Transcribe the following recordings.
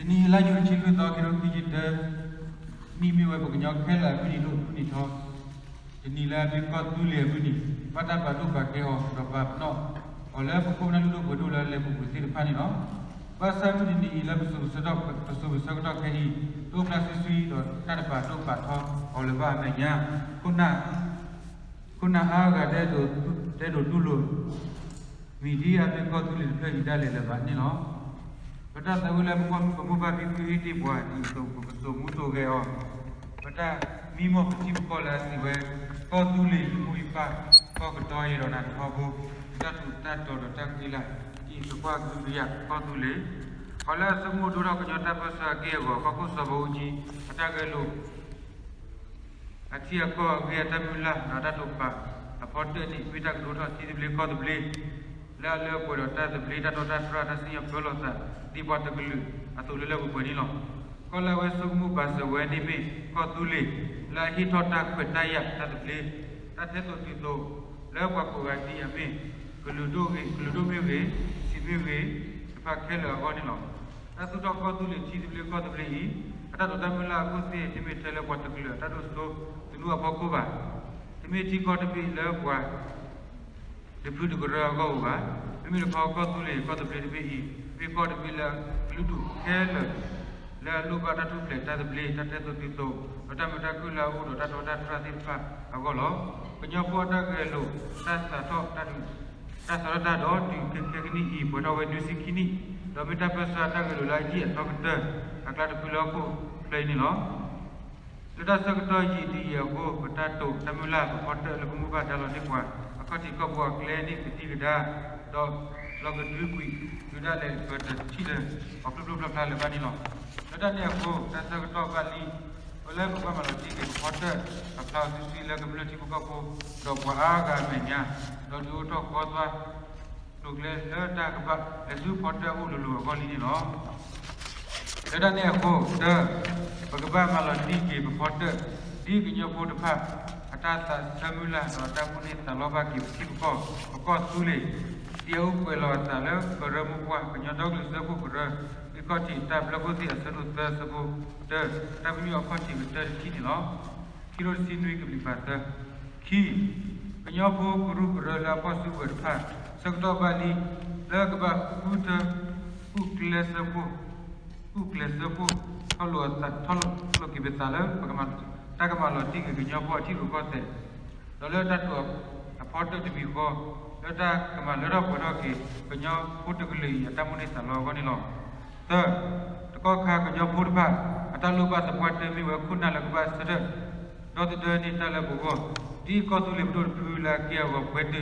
နံၣ်အံၤ လါယူၤတဆံလွံၢ်သီ ခံကထိခံဆံတၢ နံၣ်မ့ၢ်ဝဲပှၤကညီခဲလၢာ်အမုၢ်နံၤဒိၣ်ထူၣ်နံၤထီ, တနံၤလၢအမ့ၢ်ကီၢ်သူလ့ၤအမုၢ်နံၤ, ဘၣ်တၢ်ပာ်ဒိၣ်ပာ်ကဲအီၤ ဒီးပာ်ပနီၣ်အီၤလၢပခိၣ်ပနၢ်လုၢ်ဒိၣ်ပှ့ၤဒိၣ်လၢအလဲၤပူၤကွံာ်သ့ၣ်တဖၣ်န့ၣ်လီၤ. ဘၣ်ဆၣ်မုၢ်တနံၤအံၤလၢပစိၤပဆၢကတီၢ်ခဲအံၤ တအိၣ်ဖျါဆှံဆှံ ဒီးတၢ်တပာ်ဒိၣ်ပာ်ထီအီၤလၢၤဘၣ်အမဲာ်ညါ, ခိၣ်နၢ်အါဂၤ တဲဒိးတူၢ်လိာ် မံၤဒ်အမ့ၢ်ကီၢ်သူလ့ၤတဖျၢၣ်အံၤဒၣ်လဲာ်လၢၤဘၣ်န့ၣ်လီၤ. ပတၢ်သးဝံၣ်လၢပမိၢ်ပၢ်ဖံဖုဟ့ၣ်တ့ၢ်ပှၤဒ်သိး ပကစိာ်မူစိာ်ဂဲၤအီၤ, ပတၢ်မံမီၢ်ပထံပကီၢ်လၢအစံးဝဲ, ကီၢ်သူလ့ၤယမိၢ်ယပၢ် ကီၢ်ကတီၤယဲဒီးနၤတခီဖိ, ယတၢ်ထူးတၢ်တီၤဒီးတၢ်ဃံလၤ ဒ်အံၤသပှၢ်ကဟုကယာ်ကီၢ်သူလ့ၤ, ပှၤလၢအဆိကမိၣ်ဒိၣ်ထီၣ်ကညီတၢ်ပၢၢ်ဆၢအက့ၢ်အဂီၤ ကီၢ်ခိၣ်စီၤဘၣ်အူကၠံ အတၢ်ဂဲၤလိာ် အထံအကီၢ်အဂ့ၢ်အတၢ်မုၢ်လၢ်ဒီးအတၢ်တိာ်ပာ်အဖီတၢၣ်န့ၣ် မ့ၢ်တၢ်ကဒိၣ်ထီၣ်ထံသဘျ့ကီၢ်သဘျ့ လၢအလၢပှဲၤဒီးတၢ်သဘျ့တၢ်တီတၢ်တြၢ် တၢ်စံၣ်ညီၣ်ပၢလီၤသး ဒ်ပှၤတကလုာ်အသိးလၢလၢပှဲၤပှဲၤန့ၣ်လီၤ. ကီၢ်လၢအဝဲဆိကမိၣ်ပာ်စၢၤဝဲန့ၣ်မ့ၢ်ကီၢ်သူလ့ၤ လၢအဟ့ၣ်ထီၣ်တၢ်ခွဲးတၢ်ယာ်တၢ်သဘျ့ တၢ်ထဲသိးတုၤသိး လၢပှၤကိးဂၤဒဲးအမ့ၢ် ကလုာ်ဒိၣ်ဂ့ၤ ကလုာ်ဒိၣ်မ့ၢ်ဂ့ၤ စံးမ့ၢ်ဂ့ၤ တဖၣ်ခဲလၢာ်အဂီၢ်န့ၣ်လီၤ. တၢ်သူၣ်ထီၣ်ကီၢ်သူလ့ၤထံသဘျ့ကီၢ်သဘျ့အံၤ အတၢ်တိာ်တၢ်မုၢ်လၢ်အခိၣ်သ့ၣ် တမ့ၢ်ထဲလၢပှၤတကလုာ်အတၢ်ဒိၣ်စိ သနူအဖီခိၣ်ဘၣ်. တမ့ၢ်ထံကီၢ်တဘ့ၣ်လၢပှၤ တဖုတကရၢအဂီၢ်ဧိၤဘၣ်. မ့မ့ၢ်တခီ ကီၢ်သူလ့ၤကီၢ်သဘျ့တဘ့ၣ်အံၤ မ့ၢ်ကီၢ်တဘ့ၣ်လၢအကလုာ်ဒူၣ်ခဲလၢာ် လၢအလိၣ်ဘၣ်တၢ်ထူၣ်ဖျဲးတၢ်သဘျ့ တၢ်ထဲသိးတုၤသိး ဒီးတၢ်မုာ်တၢ်ခုၣ်လၢအအိၣ်ဒီးတၢ်တီတၢ်တြၢ်သ့ၣ်တဖၣ်အဂီၢ်လီၤ. ကညီဖိအတၢ်ဂဲၤလိာ် တၢ်စးထီၣ် တၢ်စးထီၣ်တၢ်ဒီးတုၤခဲကနံၣ်အံၤ ပှဲၤထီၣ်ဝဲနွံဆံခံနံၣ်, ဒီးမ့ၢ်တၢ်ပၢၢ်ဆၢအတၢ်ဂဲၤလိာ်လၢအယံာ်အသီကတၢၢ် အကျါတဖုလၢဟီၣ်ခိၣ်ချၢအံၤန့ၣ်လီၤ. လၢတၢ်ဆၢကတီၢ်ယံာ်တယံာ်အဃိ ပတၢ်တိာ်တၢ်မုၢ်လၢ်ပဖီတၢၣ်လၢပမိၢ်ပၢ်ဒါလီၤန့ၢ်ပှၤ အခီၣ်ထံးခီၣ်ဘိအကျဲန့ၣ်ကဒံကဒါ ဒီးလီၤကဒွံကွံာ် တုၤဒၣ်လဲာ်ပတထံၣ်လၢၤ အီၤဖျိဖျိဖျါဖျါလၢၤဘၣ်န့ၣ်လီၤ. လၢတၢ်န့ၣ်အဃိ တၢ်ဆၢကတီၢ်ဘၣ်လံ ပလၢပကဘၣ်မၤလီၤတံၢ်က့ၤပဖီတၢၣ် အဖျါအီၤစုဆှံလၢကမျၢၢ်ထံဖိကီၢ်ဖိ ဒီးပှၤအါဂၤအမဲာ်ညါ ဒီးဒုးအိၣ်ထီၣ်ဃီသွါ ကျိၤကျဲလၢတၢ်ကဘၣ်လဲၤဆူဖီတၢၣ်အအိၣ်လိၤလိၤအဂီၢ်လံန့ၣ်လီၤ. လၢတၢ်န့ၣ်အဃိ တၢ ပကဘၣ်မၤလီၤတံၢ်က့ၤပဖီတၢၣ် ဒ်ကညီဖိတဖၣ် အတၢ်သးဆၢမုၢ်လၢ် ဒီးတၢ်မိၣ်န့ၢ်သးလီဘၣ်က့ၤပထံပကီၢ် ပကီၢ်သူလ့ၤ ဒ်အအိၣ်ကွဲးလီၤအသးလၢကရၢမိၢ်ပှၢ် ကညီဒီကလုာ်စၢဖှိၣ်ကရၢ မ့ၢ်ခီၣ်ထံးတၢ်ဘျၢခိၣ်သ့ၣ်အဆၢဒိၣ်သၢဆၢဖိတၢ တၢ်ပညိၣ်အခီၣ်ထံးကတၢၢ်တထံၣ်န့ၣ်လီၤ. ခံကထိတဆံနွံကဘျံးပၤသၢ ခံ ကညီဖိကရူၢ်ကရၢလၢအဖီၣ်စုကဝဲၤတဖၣ် ဆၢကတီၢ်ဘၣ်လံ လၢကဘၣ်ဃုထၢ ဃုကျဲစၢဖှိၣ် ဃုကျဲစၢဖှိၣ် ထီၣ်လိာ်အသး ထီၣ်လိာ်က့ၤပသးလၢ တၢ်ကမၤလီၤတံၢ်က့ၤကညီဖိအထံရူၢ်ကီၢ်သဲး ဒီးလၢတၢ်တိာ်အဖီတၢၣ်တမံၤဃီ လၢတၢ်ကမၤလၢထီၣ်ပှဲၤထီၣ်က့ၤ ကညီဖိတကလုာ်အံၤအတၢ်မိၣ်န့ၢ်သးလီအဂီၢ်န့ၣ်လီၤ. သၢ တကီၢ်ခါကညီဖိတဖၣ် အတၢ်လိၣ်ဘၣ်သပှၢ်တၢၢ်မ့ၢ်ဝဲခိၣ်နၢ်လၢကဘၣ်ဆၢထၢၣ် ဒီသဒၢန့ၢ်တၢ်လၢပဂီၢ် ဒ်ကီၢ်သူလ့ၤပဒိၣ်တဖုလၢအက့ၢ်အဂီၤပှဲၤတုာ် ဒ်သိးကညီ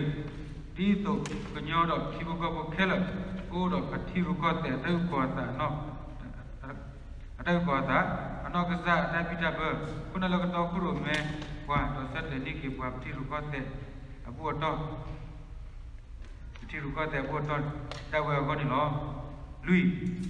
ဒီးထံဖိကီၢ်ဖိခဲလၢာ် ကအိၣ်ဒီးအထံရူၢ်ကီၢ်သဲးအတၢ်အုၣ်ကီၤအသး အတၢ်အုၣ်ကီၤအသး, အနီၢ်ကစၢ်အတၢ်ဘံၣ်တၢ်ဘၢ, ခိၣ်နၢ်လၢကတီခိၣ်ရိၣ်မဲပှၤ ဒီးဆၢတဲာ်န့ၢ်က့ၤပှၤပထံရူၢ်ကီၢ်သဲးအဘူၣ်အတီၢ်, ပထံရူၢ်ကီၢ်သဲးအဘူၣ်အတီၢ်ဒၣ်ဝဲအဂီၢ်န့ၣ်လီၤ. လွံၢ်, ဒ်သိးကညီကလုာ်ကထူၣ်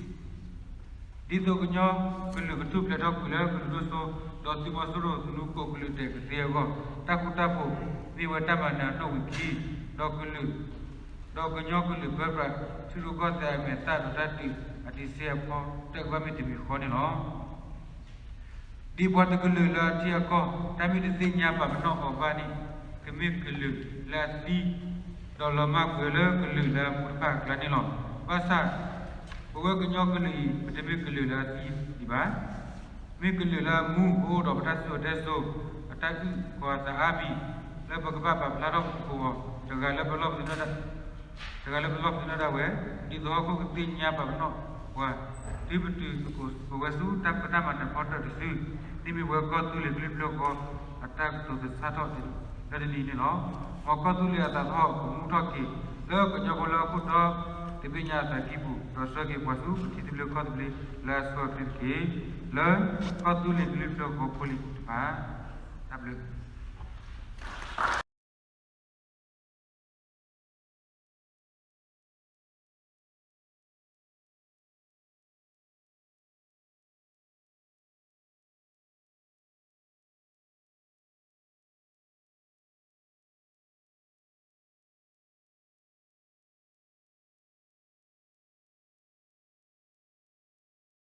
ဖျဲးထီၣ်ကွံာ်လၢကလုာ်ဒိၣ်စိ, ဒီးသုးမီၤစိရိၤသနူကိးကလုာ်ဒဲးကသ့အဂီၢ်, တၢ်ဃူတၢ်ဖိးမ့ၢ်ဝဲတၢ်မၤနၢၤအနီၣ်ဝံာ်ခံ, ဒီးကလုာ် ဒီးကညီကလုာ်ပၢပြး ထံရူၢ်ကီၢ်သဲးအမဲာ်သၣ်ဒီးတၢ်ဒုးအဒံးစ့အဖီတၢၣ်ကဘၣ်မ့ၢ်တမံၤဃီန့ၣ်လီၤ. ဒ်ပှၤတကလုာ်လၢအထံအကီၢ် တၢ်မ့ၢ်တသ့ၣ်ညါပာ်ပနီၣ်အီၤဘၣ်န့ၣ် ကမ့ၢ်ကလုာ်လၢအသံ, ဒီးလီၤမၢ်ကွံာ်အီၤလၢကလုာ်လၢအမူတဖၣ်အကျါန့ၣ်လီၤ. ဘၣ်ဆၣ် ပဝဲကညီကလုာ်အံၤ ပတမ့ၢ်ကလုာ်လၢအသံဒံးဘၣ်. မ့ၢ်ကလုာ်လၢအမူ ပအိၣ်ဒီးပတၢ်စံၣ်စိၤတဲစိၤ အတၢ်အုၣ်ကီၤအသးအါမံၤ လၢပကဘၣ်ပာ်ဖျါထီၣ်ပသကိးအီၤ တဂၤလၢပလီၢ်ပသနၢၣ် တဂၤလၢပလီၢ်ပသနၢၣ်ဒၣ်ဝဲ, ဒ်သိးဟီၣ်ခိၣ်ကသ့ၣ်ညါပာ်ပနီၣ်ပှၤ တုၤပတုၤသကိးပဝဲဆူတၢ်ပတၢ်မၤနၢၤဖီတၢၣ်တစု, ဒ်မ့ၢ်ပဝဲကီၢ်သူလ့ၤကလုၢ်ဖျၢၣ်ဃီ အတၢ်ကတိၤသဆၣ်ထီၣ်လၢတနံၤအံၤန့ၣ်လီၤ. မ်ကီၢ်သူလ့ၤအသးသဟီၣ်ကမူထီၣ်က့ၤ လၢကညီဖိလၢဟီၣ်ခိၣ်ဒီတဘ့ၣ်ညါအသးကံၢ်ပူၤ, ဒီးဆှၢက့ၤပှၤဆူပထံသဘျ့ကီၢ်သဘျ့လၢအဆိအချ့တက့ၢ်. လၢကီၢ်သူလ့ၤကလုၢ်ဖျၢၣ်ဃီဖိလံၤတဖၣ်, တၢ်ဘျုး